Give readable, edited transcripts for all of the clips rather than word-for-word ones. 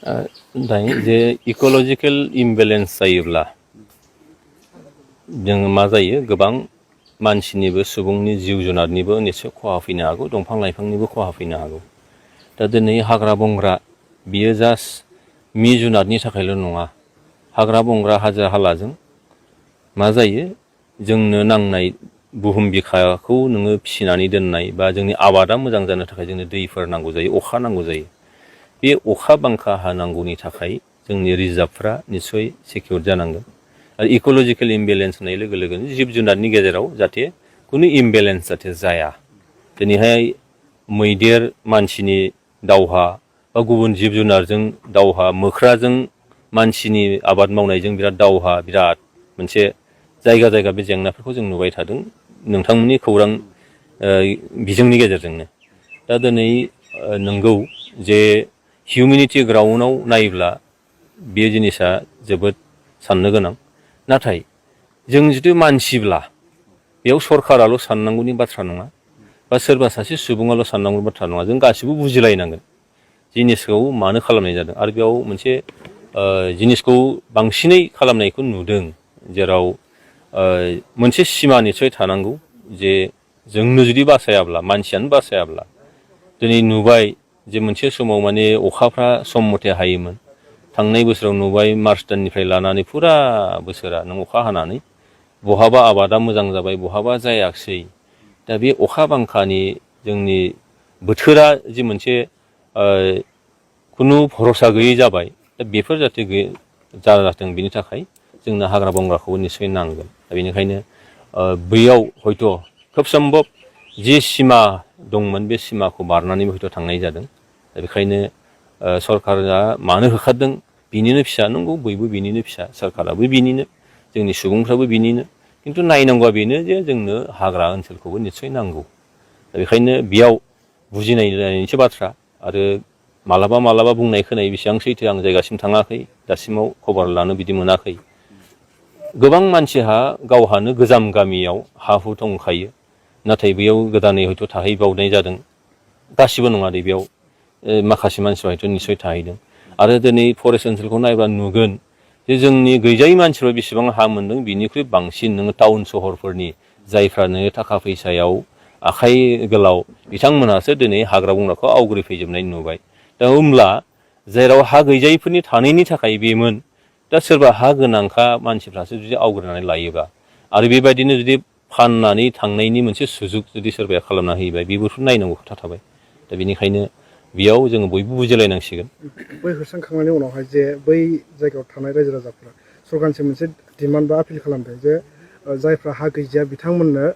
दायो जे ecological imbalance जायोब्ला जोङो मा जायो गोबां मानसिनिबो सुबुंनि जिब जुनारनिबो निस्सय खहा फैनो हागौ दंफां लाइफांनिबो खहा फैनो हागौ दा दिनै हाग्रा बंग्रा बियो जास्ट मि जुनारनि थाखायल' नङा हाग्रा बंग्रा हाजो हालाजों मा जायो जोंनो नांनाय बुहुम बिखाखौ नोङो फिसिनानै दोननाय बा जोंनि आबादा मोजां जानो थाखाय जोंनो दैफोर नांगौ जायो अखा नांगौ जायो बे अखा बांखा हानांगौनि थाखाय जोंनि रिजार्भफ्रा निस्सय सिकिउर जानांगोन आरो इक'लजिकेल इमबेलेन्स होननाय लोगो लोगोनो जिब जुनारनि गेजेराव जाहाथे खुनु इमबेलेन्स जाहाथे जाया दिनैहाय मैदेर मानसिनि दावहा बा गुबुन जिब जुनारजों दावहा मोख्राजों मानसिनि आबाद मावनायजों बिराद दावहा बिराद मोनसे जायगा जायगा बे जेंनाफोरखौ जों नुबाय थादों नोंथांमोननि खौरां बिजोंनि गेजेरजोंनो दा दिनै नंगौ जे हिउमेनिटी ग्राउन्डआव नायोब्ला बे जिनिसा जोबोद साननो गोनां नाथाय जों जुदि मानसिब्ला बेयाव सरकाराल' साननांगौनि बाथ्रा नङा बा सोरबा सासे सुबुङाल' साननांगौनि बाथ्रा नङा जों गासिबो बुजिलायनांगोन जिनिसखौ मानो खालामनाय जादों आरो बेयाव मोनसे जिनिसखौ बांसिनै खालामनायखौ नुदों जेराव मोनसे सिमा निस्सय थानांगौ जे जोंनो जुदि बासायाब्ला मानसियानो बासायाब्ला दिनै नुबाय जे मोनसे समाव माने अखाफ्रा सम मथे हायोमोन थांनाय बोसोराव नुबाय मार्च दाननिफ्राय लानानै फुरा बोसोरा नों अखा हानानै बहाबा आबादा मोजां जाबाय बहाबा जायाखिसै दा बे अखा बांखानि जोंनि बोथोरा जि मोनसे खुनु भरसा गैयै जाबाय दा बेफोर जाहाथे जाथों बिनि थाखाय जोंनो हाग्रा बंग्राखौबो निस्सय नांगोन दा बेनिखायनो बैयाव हयथ' खोब सम्भब जे सिमा दंमोन बे सिमाखौ बारनानैबो हयथ' थांनाय जादों दा बेखायनो सरकारा मानो होखारदों बिनिनो फिसा नंगौ बयबो बिनिनो फिसा सरकाराबो बिनिनो जोंनि सुबुंफ्राबो बिनिनो खिन्थु नायनांगौआ बेनो जे जोंनो हाग्रा ओनसोलखौबो निस्सय नांगौ दा बेखायनो बेयाव बुजिनायनिसो बाथ्रा आरो मालाबा बुंनाय खोनाय बेसेबां सैथो आं जायगासिम थाङाखै दासिमाव खबर लानो बिदि मोनाखै गोबां मानसिहा गावहानो गोजाम गामियाव हा हु दंखायो नाथाय बेयाव गोदानै हयथ' थाहैबावनाय जादों गासिबो नङा दे बेयाव माखासे मानसिफ्रा हयथ' निस्सय थाहैदों आरो दिनै फरेस्ट ओनसोलखौ नायब्ला नुगोन जे जोंनि गैजायै मानसिफ्रा बेसेबां हा मोनदों बिनिख्रुइ बांसिन नोङो टाउन सहरफोरनि जायफ्रा नोङो थाखा फैसायाव आखाइ गोलाव बिथांमोनहासो दिनै हाग्रा बंग्राखौ आवग्रिफैजोबनाय नुबाय दा होमब्ला जेराव हा गैजायैफोरनि थानायनि थाखाय बेमोन दा सोरबा हा गोनांखा मानसिफ्रासो जुदि आवग्रिनानै लायोबा आरो बेबायदिनो जुदि फाननानै थांनायनि मोनसे सुजुग जुदि सोरबाया खालामना होयोबा बेबोथ' नायनांगौ खोथा थाबाय दा बेनिखायनो बेयाव जोङो बयबो बुजिलायनांसिगोन बै होस्रांखांनायनि उनावहाय जे बै जायगायाव थानाय रायजो राजाफ्रा सरकारनिसिम मोनसे डिमान्ड बा आपिल खालामदों जे जायफ्रा हा गैजाया बिथांमोननो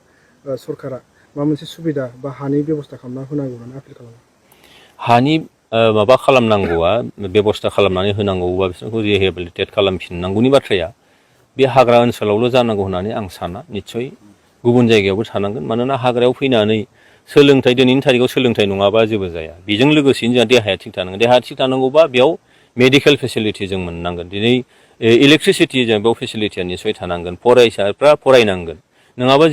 सरकारा माबा मोनसे सुबिदा बा हानि बेब'स्था खालामना होनांगौ होननानै आपिल खालामो हानि माबा खालामनांगौआ बेब'स्था खालामनानै होनांगौबा बिसोरखौ रिहेबिलिटेट खालामफिननांगौनि बाथ्राया बे हाग्रा ओनसोलावल' जानांगौ होननानै आं साना निस्सय गुबुन जायगायावबो थानांगोन मानोना हाग्रायाव फैनानै सोलोंथाइ दिनैनि थारिखआव सोलोंथाइ नङाबा जेबो जाया बेजों लोगोसेनो जोंहा देहाया थिग थानांगोन देहाया थिग थानांगौबा बेयाव मेडिकेल फेसिलिटि जों मोननांगोन दिनै इलेक्ट्रिसिटि जों बेयाव फेसिलिटिया निस्सय थानांगोन फरायसाफ्रा फरायनांगोन नङाबा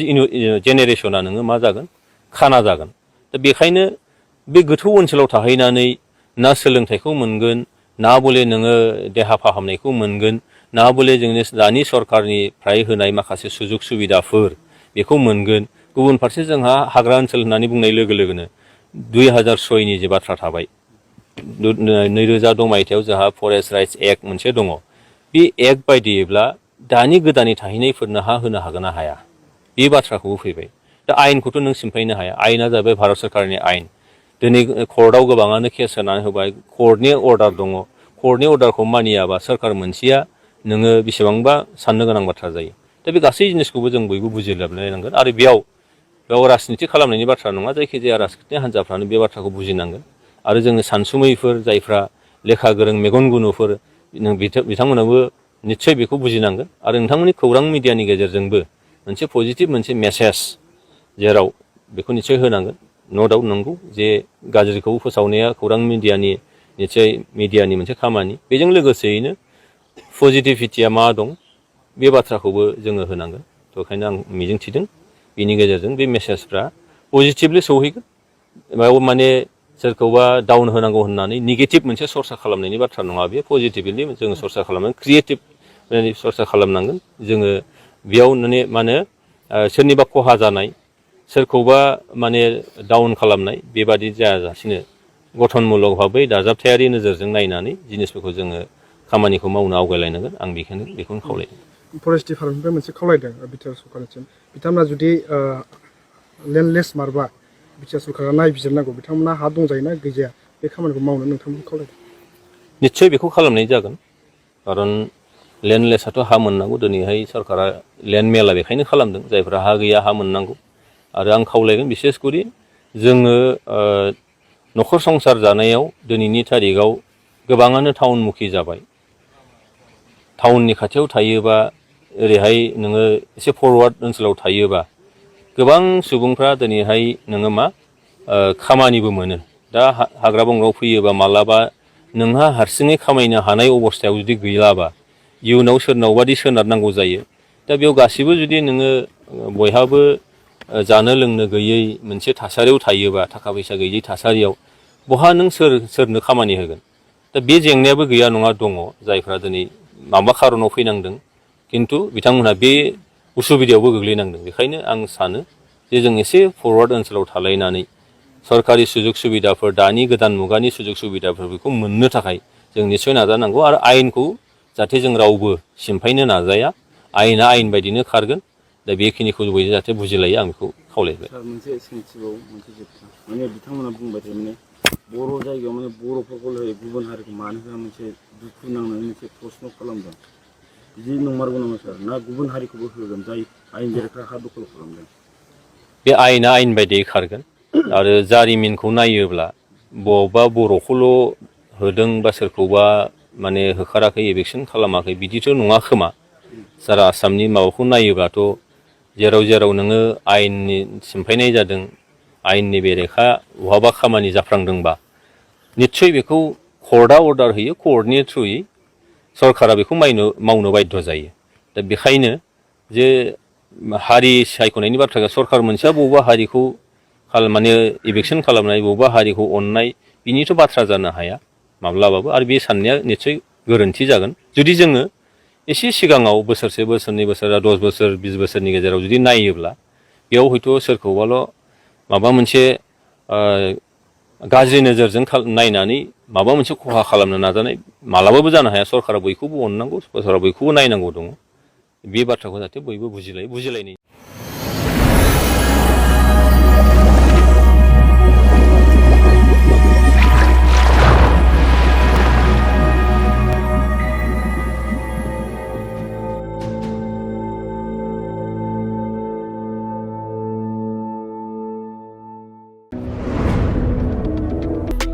जेनेरेसना नोङो मा जागोन खाना जागोन दा बेखायनो बे गोथौ ओनसोलाव थाहैनानै ना सोलोंथाइखौ मोनगोन ना बले नोङो देहा फाहामनायखौ मोनगोन ना बले जोंनि दानि सरकारनिफ्राय होनाय माखासे सुजुग सुबिदाफोर बेखौ मोनगोन गुबुन फारसे जोंहा हाग्रा ओनसोल होननानै बुंनाय लोगो लोगोनो 2006नि जे बाथ्रा थाबाय 2006 मायथाइयाव जोंहा फरेस्ट राइट्स एक्ट मोनसे दङ बे एक्ट बायदियैब्ला दानि गोदानै थाहैनायफोरनो हा होनो हागोन ना हाया बे बाथ्राखौबो फैबाय दा आयेनखौथ' नों सिमफायनो हाया आयेना जाबाय भारत सरकारनि आयेन दिनै कर्टआव गोबाङानो केस होनानै होबाय कर्टनि अर्डार दङ कर्टनि अर्डारखौ मानियाबा सोरखार मोनसेया नोङो बेसेबांबा साननो गोनां बाथ्रा जायो दा बे गासै जिनिसखौबो जों बयबो बुजिलायनांगोन आरो बेयाव राजनिति खालामनायनि बाथ्रा नङा जायखिजाया राजनिति हान्जाफ्रानो बे बाथ्राखौ बुजिनांगोन आरो जोङो सानसुमैफोर जायफ्रा लेखा गोरों मेगन गुनुफोर बिथांमोनाबो निस्सय बेखौ बुजिनांगोन आरो नोंथांमोननि खौरां मिडियानि गेजेरजोंबो मोनसे पजिटिभ मोनसे मेसेज जेराव बेखौ निस्सय होनांगोन न' डाउट नंगौ जे गाज्रिखौ फोसावनाया खौरां मिडियानि निस्सय मिडियानि मोनसे खामानि बेजों लोगोसेयैनो पजिटिभिटिया मा दं बे बाथ्राखौबो जोङो होनांगोन थ' ओंखायनो आं मिजिंथिदों बिनि गेजेरजों बे मेसेजफ्रा पजिटिभलि सौहैगोन बेयाव माने सोरखौबा डाउन होनांगौ होननानै नेगेटिभ मोनसे सरसा खालामनायनि बाथ्रा नङा बेयो पजिटिभलि जोङो सरसा खालामनांगोन क्रिएटिभ सरसा खालामनांगोन जोङो बेयाव माने सोरनिबा खहा जानाय सोरखौबा माने डाउन खालामनाय बेबादि जायाजासिनो गठनमूलक भाबै दाजाबथायारि नोजोरजों नायनानै जिनिसफोरखौ जोङो खामानिखौ मावनो आवगायलायनांगोन आं बेखौनो खावलायदों। फरेस्ट डिपार्टमेन्टनिफ्राय मोनसे खावलायदों बिटिआर सरकारनिसिम बिथांमोना जुदि लेन्डलेस मारबा बिटिआर सरकारा नायबिजिरनांगौ बिथांमोना हा दंजायोना गैजाया बे खामानिखौ मावनो नोंथांमोनखौ खावलायदों। निस्सय बेखौ खालामनाय जागोन खारन लेन्डलेसआथ' हा मोननांगौ दिनैहाय सरकारा लेन्ड मेला बेखायनो खालामदों जायफ्रा हा गैया हा मोननांगौ आरो आं खावलायगोन बिसेसकरि जोङो न'खर संसार जानायाव दिनैनि थारिखआव गोबाङानो टाउनमुखि जाबाय टाउननि खाथियाव थायोबा ओरैहाय नोङो एसे फरवार्ड ओनसोलाव थायोबा गोबां सुबुंफ्रा दिनैहाय नोङो मा खामानिबो मोनो दा हाग्रा बंग्रायाव फैयोबा मालाबा नोंहा हारसिङै खामायनो हानाय अबस्थायाव जुदि गैलाबा इयुनाव सोरनावबादि सोनारनांगौ जायो दा बेयाव गासिबो जुदि नोङो बयहाबो जानो लोंनो गैयै मोनसे थासारियाव थायोबा थाखा फैसा गैयै थासारियाव बहा नों सोरनो खामानि होगोन दा बे जेंनायाबो गैया नङा दङ जायफ्रा दिनै माबा खारनाव फैनांदों खिन्थु बिथांमोनहा बे उसुबिदायावबो गोग्लैनांदों बेखायनो आं सानो जे जों एसे फरवार्ड ओनसोलाव थालायनानै सरकारि सुजुग सुबिदाफोर दानि गोदान मुगानि सुजुग सुबिदाफोरखौ मोननो थाखाय जों निस्सय नाजानांगौ आरो आयेनखौ जाहाथे जों रावबो सिमफायनो नाजाया आयेना आयेन बायदिनो खारगोन दा बेखिनिखौ बयबो जाहाथे बुजिलायो आं बेखौ खावलायबाय। मोनसे सोंथिबाव मोनसे जोबथा माने बिथांमोना बुंबाय थायो माने बर' जायगायाव माने बर'फोरखौ गुबुन हारिखौ मानो होआ मोनसे दुखु नांनानै मोनसे प्रश्न खालामदों बिदि नंमारगौ नामा सार ना गुबुन हारिखौबो होगोन जाय आयेन बेरेखा हा दखल खालामदों? बे आयेना आयेन बायदियै खारगोन आरो जारिमिनखौ नायोब्ला बबावबा बर'खौल' होदों बा सोरखौबा माने होखाराखै एभेकसन खालामाखै बिदिथ' नङा खोमा सारा आसामनि माबाखौ नायोब्लाथ' जेराव नोङो आयेननि सिमफायनाय जादों आयेननि बेरेखा बहाबा खामानि जाफ्लांदोंबा निस्सय बेखौ कर्टआ अर्डार होयो कर्टनि थ्रुयै सरकारा बेखौ मावनो बाध्य जायो दा बेखायनो जे हारि सायख'नायनि बाथ्रा सरकार मोनसेया बबेबा हारिखौ माने इभेकसन खालामनाय बबेबा हारिखौ अननाय बिनिथ' बाथ्रा जानो हाया माब्लाबाबो आरो बे साननाया निस्सय गोरोन्थि जागोन जुदि जोङो एसे सिगाङाव बोसोरसे बोसोरनै बोसोर 10 बोसोर 20 बोसोरनि गेजेराव जुदि नायोब्ला बेयाव हयथ' सोरखौबाल' माबा मोनसे गाज्रि नोजोरजों नायनानै माबा मोनसे खहा खालामनो नाजानाय मालाबाबो जानो हाया सरकारा बयखौबो अननांगौ सरकारा बयखौबो नायनांगौ दङ बे बाथ्राखौ जाहाथे बयबो बुजिलायनाय